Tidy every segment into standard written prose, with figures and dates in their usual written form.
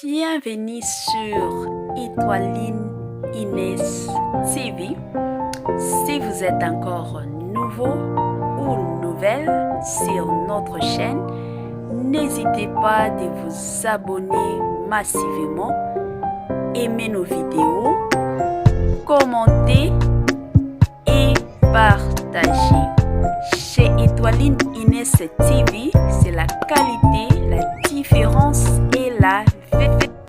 Bienvenue sur Étoiline Inès TV. Si vous êtes encore nouveau ou nouvelle sur notre chaîne, n'hésitez pas de vous abonner massivement, aimer nos vidéos, commenter et partager. Chez Étoiline Inès TV, c'est la qualité, la différence et la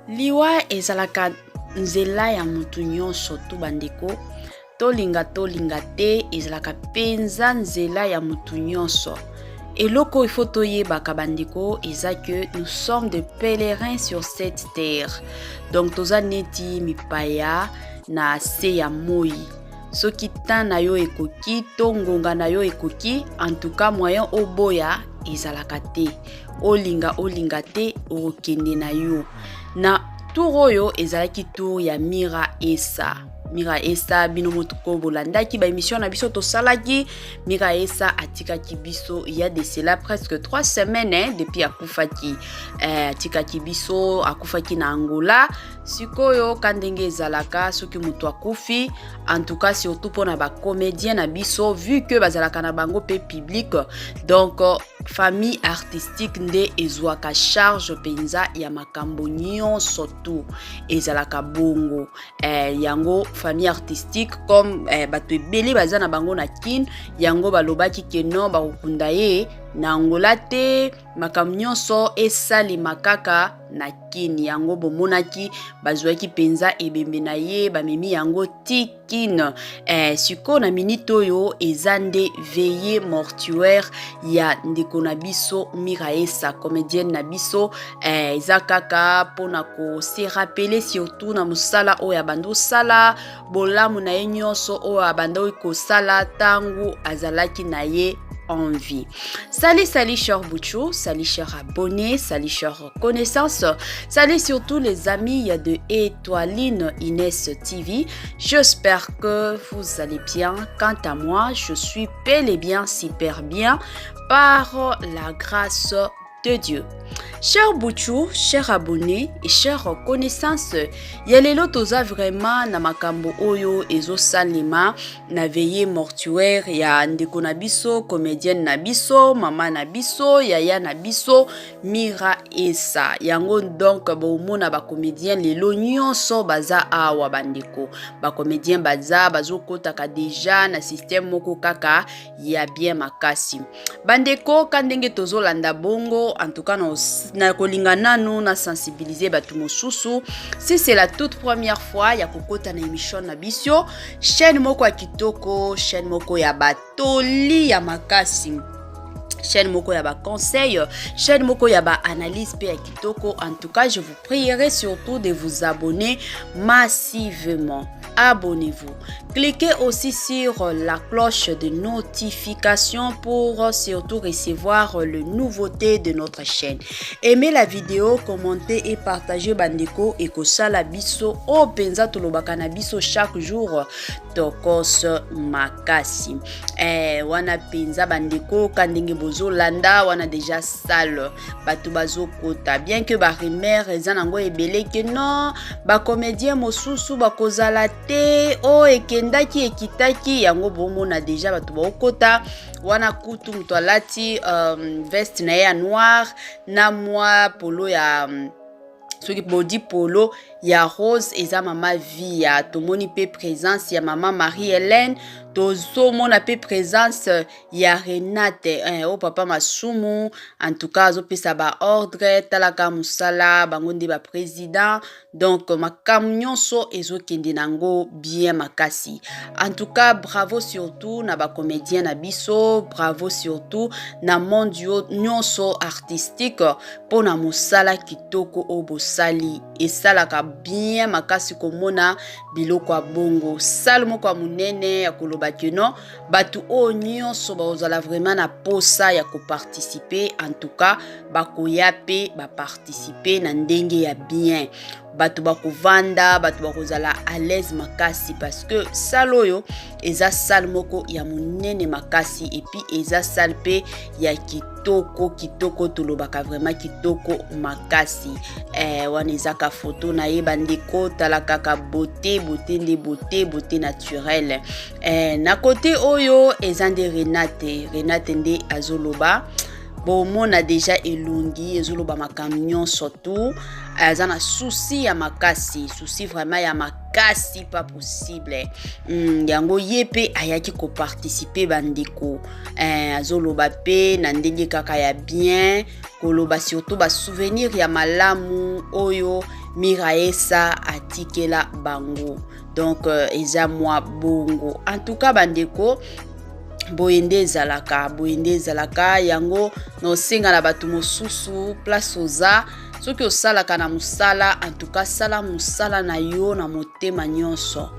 Liwa ezalaka nzela ya moto nyonso to bandeko tolinga tolinga te ezalaka mpenza nzela ya moto nyonso. Eloko il faut toyebaka bandeko eza que nous sommes des pèlerins sur cette terre, donc toza neti mipaya na se ya moi. Soki temps na yo ekoki to ngonga na yo ekoki, en tout cas moyen oboya ezalaka te. Olinga olinga te, okokende na yo. Na tour oyo ezalaki tour ya Mira Esa. Mira Esa, bino motoko bolandaki baémission na biso tosalaki. Mira Esa atikaki biso il y a de cela presque 3 semaines, hein, depuis akufaki. Atikaki biso, akufaki na Angola. Sikoyo ka ndenge ezalaka soki moto akufi, en tout cas surtout mpona bacomédien na biso, vu que bazalaka na bango mpe public, donc famille artistique nde ezwaka charge mpenza ya makambo nyonso tu ezalaka bongo. Yango famille artistique, comme bato ebele baza na bango na Kine, yango balobaki ke non, bakokunda ye na Angola te, makambo nyonso esalema kaka na Kine. Yango bomonaki bazwaki mpenza ebembe na ye, bamemi yango ti Kine. Sikoyo na minute oyo eza nde veillée mortuaire ya ndeko na biso Miraesa, comédienne na biso. Eza kaka mpona kose rappeler surtout na mosala oyo abandi osala, bolamu na ye nyonso oyo abandi kosala ntango azalaki na ye en vie. Salut, salut, cher Bouchou, salut, cher abonné, salut, cher connaissance, salut surtout les amis de Étoiline Inès TV. J'espère que vous allez bien. Quant à moi, je suis bel et bien super bien par la grâce de Dieu. Cher Bouchou, cher abonné et cher connaissance, ya lelo toza vraiment na makambo oyo ezosalema na veillée mortuaire ya ndeko na biso, comédienne na biso, mama na biso, yaya na biso, Mira Esa. Yango donc bomona bacomédien lelo nyonso baza awa. Bandeko bacomédien baza bazokotaka déjà na système moko kaka ya bien makasi. Bandeko, ka ndenge tozolanda bongo, en tout cas na kolinga nanu na sensibiliser bato mosusu. Si c'est la toute première fois ya kokota na émission na biso, chaîne moko ya kitoko, chaîne moko ya batoli ya makasi, chaîne moko ya baconseil, chaîne moko ya baanalyse mpe ya kitoko, en tout cas je vous prierai surtout de vous abonner massivement. Abonnez-vous, cliquez aussi sur la cloche de notification pour surtout recevoir le nouveauté de notre chaîne. Aimez la vidéo, commentez et partagez. Bandeko, ekosala biso oyo mpenza tolobaka na biso chaque jour, tokos makasi. Wana mpenza bandeko, ka ndenge bozolanda wana déjà salle bato bazokota, bien que barumeur eza nango ebele ke non, bacomédien mosusu bakozala te, oyo ekendaki ekitaki. Yango bomona déjà bato baokota wana. Kutu moto alati veste na ye ya noir na mwa polo ya soki body polo ya rose, eza mama Via. Tomoni mpe présence ya mama Marie Hélène, tozomona mpe présence ya Renate, oyo papa Masumu en tout cas azopesa baordre. Talaka mosala bango nde baprésident, donc makambo nyonso ezokende nango bien makasi. En tout cas bravo surtout na bacomédien na biso, bravo surtout na monde nyonso artistique mpona mosala kitoko oyo bosali. Esalaka bien makasi komona biloko ya bongo, salle moko ya monene ya koloba ke non, bato oyo nyonso bakozala vraiment na posa ya koparticiper, en tout cas bakoya mpe baparticiper na ndenge ya bien. Bato bakovanda, bato bakozala à l'aise makasi, parce que salle oyo eza salle moko ya monene makasi, et puis eza salle mpe ya kitoko kitoko, tolobaka vraiment kitoko makasi. Wana ezaka foto na ye, bandeko. Tala kaka beauté, beauté nde beauté, beauté naturelle. Na côté oyo eza nde Renate. Renate nde azoloba. Bomona déjà elongi ezoloba makambo nyonso tu. Aza na souci ya makasi, souci vraiment ya makasi, pas possible. Yango ye mpe ayaki koparticiper, bandeko. Azoloba mpe na ndenge kaka ya bien, koloba surtout basouvenir ya malamu oyo Miraesa atikela bango. Donc eza mwa bongo. En tout cas, bandeko, boye nde ezalaka, boye nde ezalaka. Yango na osenga na bato mosusu, place oza, soki osalaka na mosala, en tout cas sala mosala na yo na motema nyonso,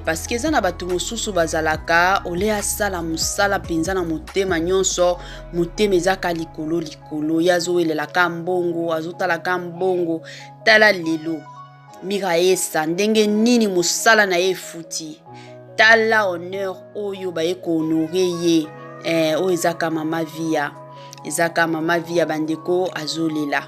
parce que eza na bato mosusu bazalaka ole asala mosala mpenza na motema nyonso, motema ezaka likolo likolo, ye azowelelaka mbongo, azotalaka mbongo. Tala lelo Miraesa, ndenge nini mosala na ye efuti. Tala honneur oyo baye kohonorer ye. Oyo ezaka mama Via, ezaka mama Via, bandeko. Azolela,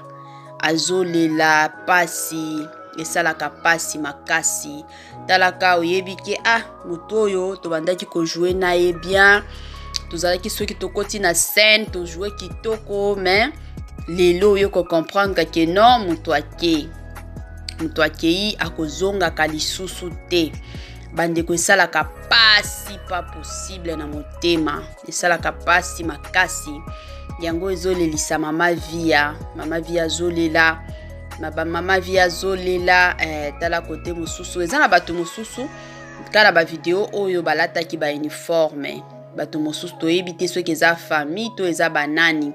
azolela pasi, esalaka pasi makasi. Talaka, oyebi ke ah, moto oyo tobandaki kojouer na ye bien, tozalaki soki tokoti na scène, tojouer kitoko, mais lelo oyo kocomprendre ke non, moto ake, moto akei, akozongaka lisusu te. Bandeko, esalaka pasi pas possible na motema, esalaka pasi makasi. Yango ezolelisa mama Via. Mama Via azolela, mama Via azolela. Tala côté mosusu, eza na bato mosusu kaka na bavideo oyo balataki bauniforme. Bato mosusu toyebi te soki eza famille to eza banani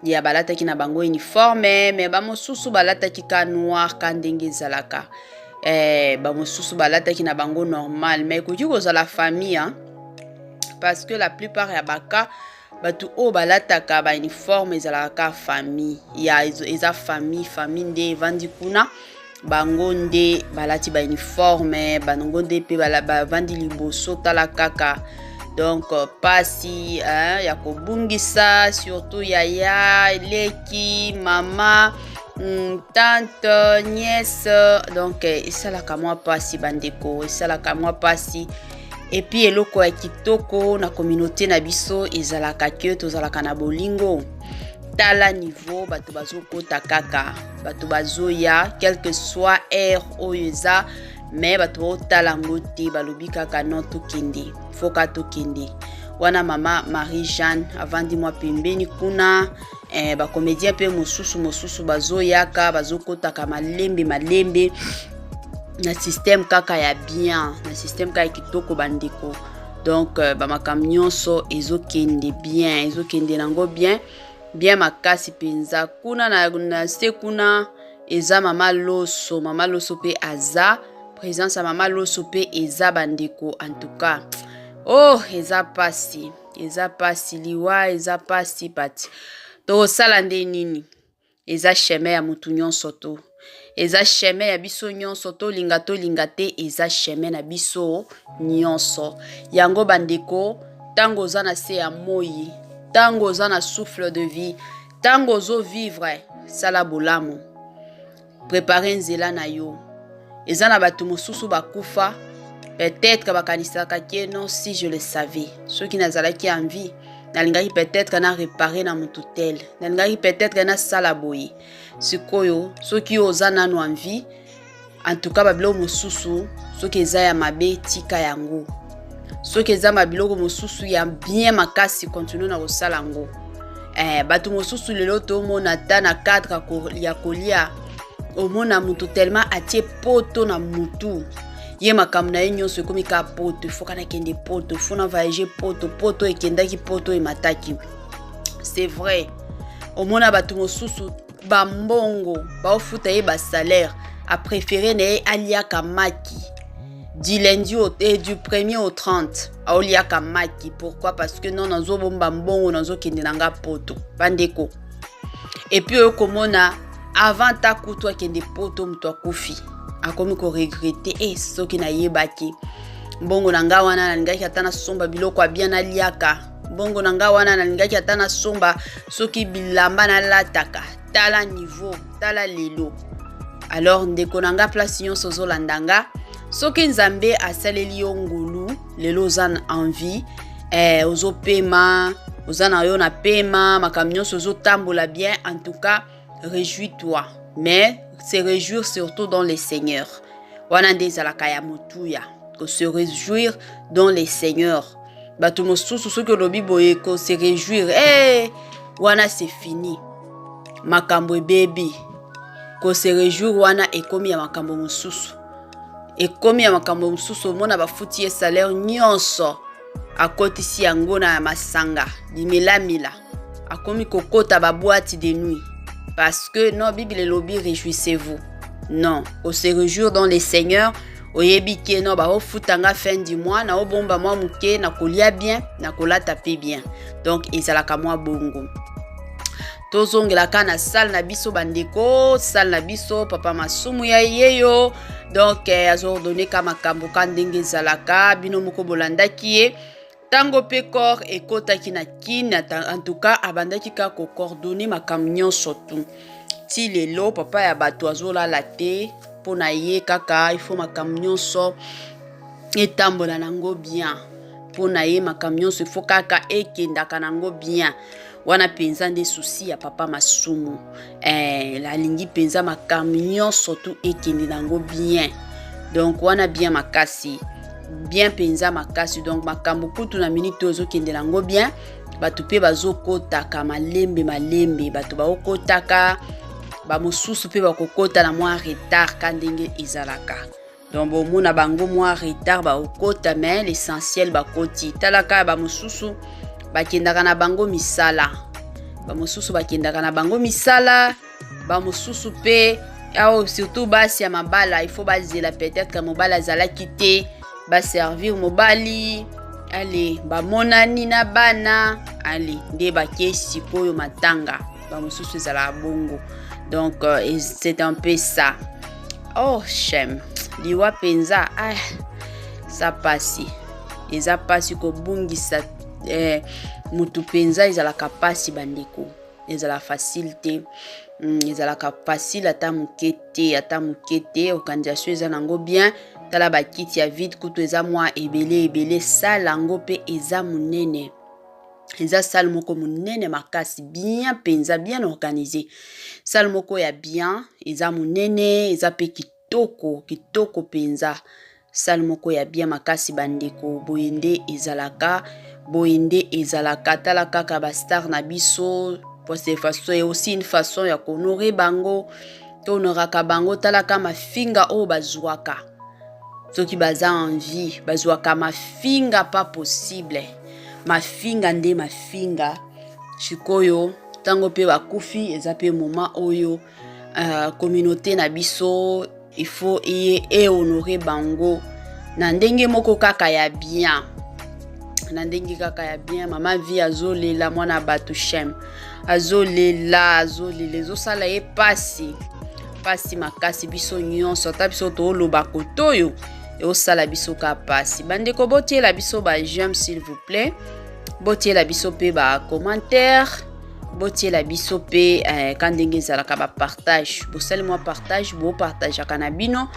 ya balataki na bango uniforme, mais bamosusu balataki ka noir, ka ndenge ezalaka. Bamosusu balataki na bango normal, mais ekoki kozala famille, hein? Parce que la plupart ya baka bato oyo balataka bauniforme ezalaka ka famille ya, eza famille. Famille nde evandi kuna, bango nde balati bauniforme, bango nde mpe bavandi liboso. Tala kaka. Donc pasi, hein, ya kobungisa surtout yaya, leki, mama, tante, nièce. Donc esalaka mwa pasi, bandeko, esalaka mwa pasi. Et puis eloko ya kitoko na communauté na biso ezalaka ke tozalaka na bolingo. Tala niveau bato bazokota kaka, bato bazoya, quelque soit heure oyo eza, mais bato baotala yango te, balobi kaka non, tokende, foka tokende. Wana mama Marie Jeanne avandi mwa pembeni kuna. Bacomédien mpe mosusu mosusu bazoyaka, bazokotaka malembe malembe na système kaka ya bien, na système kaka ya kitoko, bandeko. Donc bamakambo nyonso ezokende bien, ezokende nango bien bien makasi mpenza. Kuna na se kuna eza mama Loso. Mama Loso mpe aza, présence ya mama Loso mpe eza, bandeko. En tout cas, oh, eza pasi, eza pasi, liwa eza pasi. Pati tokosala nde nini? Eza chemin ya motu nyonso to eza chemin ya biso nyonso, tolinga tolinga te, eza chemin na biso nyonso yango. Bandeko, ntango oza na se ya moi, ntango oza na souffle de vie, ntango ozovivre, sala bolamu, prépare nzela na yo. Eza na bato mosusu bakufa, peut-être bakanisaka ke non, si je le savais, soki nazalaki en vie, nalingaki peut-être na réparer na motu tel, nalingaki peut-être nasala boye. Sikoyo soki oza nano en vie, en tout cas babiloko mosusu soki eza ya mabe, tika yango. Soki eza babiloko mosusu ya bien makasi, continue na kosala yango. Bato mosusu lelo tomona ata na cadre ya kolia, omona motu tellement atie poto na mutu, ye makambo na ye nyonso ekomi kaka poto. Ifoka nakende poto, faut na voyage poto, poto ekendaki, poto emataki. C'est vrai, omona bato mosusu bambongo baofuta ye basalaire, apréféré na ye aliaka maki du lundi au, eh, du premier au 30, aoliaka maki. Pourquoi? Parce que non, nazobomba mbongo, nazokende na nga poto, bandeko. Et puis oyo komona Avant ta kutu akende poto, moto akufi, akomi koregretter: e soki nayebaki, mbongo na nga wana nalingaki ata nasomba biloko ya bien naliaka, mbongo na nga wana nalingaki ata nasomba soki bilamba nalataka. Tala niveau, tala lelo. Alors ndeko na nga, place nyonso ozolanda nga, soki Nzambe asaleli yo ngolu, lelo oza en vie, ozopema, oza na yo na pema, makambo nyonso ozotambola bien, en tout cas réjouis-toi. Mais se réjouir surtout dans le Seigneur, wana nde ezalaka ya motuya, se réjouir dans le Seigneur. Bato mosusu, soki olobi boye ko se réjouir, hey, wana c'est fini, makambo ebebi. Ko se réjouir wana ekomi ya makambo mosusu, ekomi ya makambo mosusu. Omona bafuti ye salaire nyonso, akotisi yango na masanga, bimelamela, akomi kokota baboîte de nuit, parce que non, Bible elobi: réjouissez-vous. Non, ko se réjouir dans le Seigneur, oyebi ke no, baofuta nga fin du mois, naobomba mwa moke, nakolia bien, nakolata mpe bien. Donc ezalaka mwa bongo. Tozongelaka na salle na biso, bandeko, salle na biso, papa Masumu ya yeyo. Donc azoordonner ka makambo ka ndenge ezalaka. Bino moko bolandaki ye ntango mpe corps ekɔtaki na Kini. En tout cas abandaki kaka kocoordonner makambo nyonso tu ti lelo. Papa ya bato azolala te mpo na ye kaka, ifo makambo nyonso etambola nango bien. Mpo na ye, makambo nyonso ifo kaka ekendaka nango bien. Wana mpenza nde souci ya papa Masumu. Alingi mpenza makambo nyonso tu ekende nango bien. Donc wana bien makasi, bien mpenza makasi. Donc makambo kutu na minute oyo ezokendela yango bien. Bato mpe bazokotaka malembe malembe, bato baokotaka, bamosusu mpe bakokota na mwa retard ka ndenge ezalaka. Donc bomona bango mwa retard bakokota, mais l'essentiel bakoti. Talaka, bamosusu bakendaka na bango misala, bamosusu bakendaka na bango misala, bamosusu mpe awa, surtout basi ya mabala, il faut bazela peut-être mobali azalaki te, baservir mobali, ale bamonani na bana, ale nde bakei sikoyo matanga. Bamosusu ezalaka bongo. Donc c'est un peu ça. Oh shem, liwa mpenza, ah, sa pasi, eza pasi kobungisa mutu mpenza, ezalaka pasi bandeko, ezala facile te. Ezalaka facile ata moke te, ata moke te. Organisation eza nango bien. Tala bakiti ya vide kutu eza mwa ebele ebele. Salle yango mpe eza monene, eza salle moko monene makasi, bien mpenza, bien organisé, salle moko ya bien, eza monene, eza mpe kitoko, kitoko mpenza, salle moko ya bien makasi. Bandeko, boye nde ezalaka, boye nde ezalaka. Tala kaka bastar na biso, c'est façon et aussi une façon ya kohonorer bango, tohonoraka bango. Talaka mafinga oyo bazwaka soki baza en vie, bazwaka mafinga pas possible, mafinga nde mafinga. Sikoyo ntango mpe bakufi, eza mpe moment oyo communauté na biso il faut eye ehonorer bango na ndenge moko kaka ya bien, na ndenge kaka ya bien. Mama Vi azolela, mwana bato shem azolela, azolela, ezosala ye pasi, pasi makasi. Biso nyonso, ata biso tooloba koto oyo, eosala biso ka pasi. Bandeko, botiela biso ba j'aime s'il vous plaît, botiela biso mpe bacommentaire, botiela biso mpe ka ndenge ezalaka, bapartage. Bosali mwa partage, bopartageaka na bino,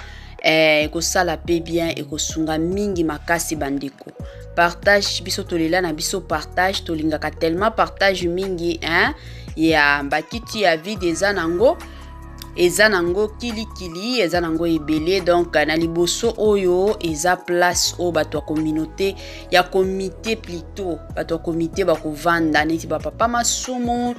ekosala mpe bien, ekosunga mingi makasi. Bandeko, partage, biso tolela na biso partage, tolingaka tellement partage mingi, hein? Ya bakiti ya vide eza nango, eza nango kilikili, eza nango ebele. Donc na liboso oyo eza place oyo bato ya communauté, ya comité plutôt, bato ya comité bakovanda, neti bapapa Masumu,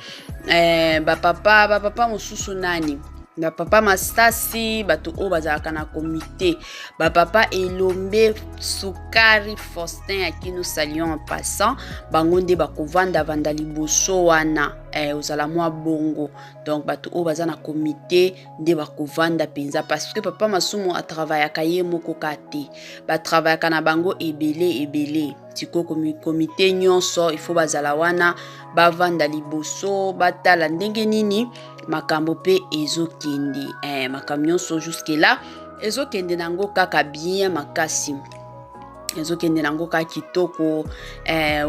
bapapa mosusu nani, bapapa Masasi, bato oyo bazalaka na comité, bapapa Elombe, Sukari, Faustin Akino, salion en passant, bango nde bakovandavanda liboso wana. Ozala mwa bongo. Donc bato oyo baza na comité nde bakovanda mpenza, parce que papa Masumu atravaillaka ye moko ka te, batravaillaka na bango ebele ebele. Sikoyo comité nyonso il faut bazala wana, bavanda liboso, batala ndenge nini. Makambo mpe ezokende makambo nyonso jusque là ezokende nango kaka bien makasi, ezokende nango kaka kitoko.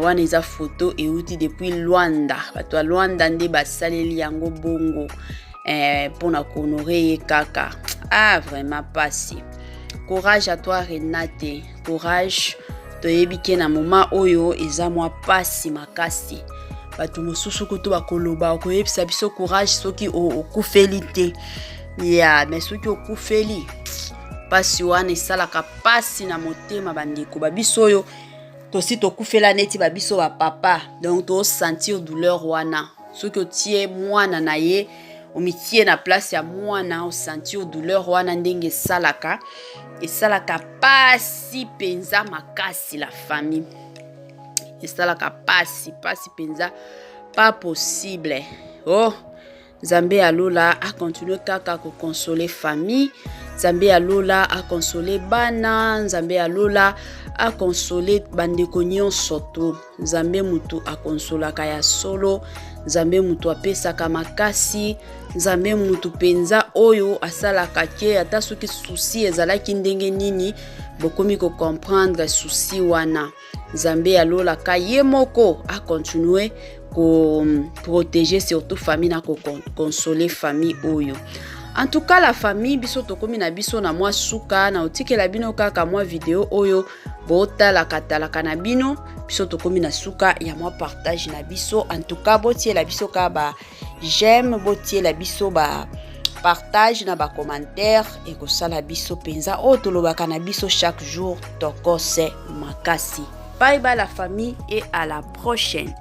Wana eza foto euti depuis Luanda. Bato ya Luanda nde basaleli yango bongo mpona kohonorer ye kaka. Ah, vraiment pasi. Courage à toi, Renate, courage. Toyebi ke na moment oyo eza mwa pasi makasi. Bato mosusu kutu bakoloba, okoyebisa biso courage soki okufeli te ya, mais soki okufeli, mpasi wana esalaka mpasi na motema. Bandeko babiso oyo tosi tokufela neti babiso bapapa, donc tosentir douleur wana. Soki otie mwana na ye, omitie na place ya mwana, osentir douleur wana ndenge esalaka, esalaka pasi mpenza makasi. La famille, esalaka pasi, pasi mpenza, pas possible. Oh, Nzambe ya lola acontinuer kaka koconsoler famille. Nzambe ya lola aconsoler bana. Nzambe ya lola aconsoler bandeko nyonso to. Nzambe mutu akonsolaka ya solo. Nzambe mutu apesaka makasi. Nzambe mutu mpenza oyo asalaka ke ata soki souci ezalaki ndenge nini, bokomi kocomprendre souci wana. Nzambe ya lola ye moko acontinuer koprotéger surtout famille na koconsoler famille oyo. En tout cas, la famille, biso tokomi na biso na mwa suka na otikela bino kaka mwa video oyo botalaka talaka na bino. Biso tokomi na suka ya mwa partage na biso. En tout cas, botiela biso kaka ba j'aime, botiela biso ba partage na bacommentaire. Ekosala biso mpenza oyo tolobaka na biso chaque jour, tokose makasi. Bye bye la famille et à la prochaine.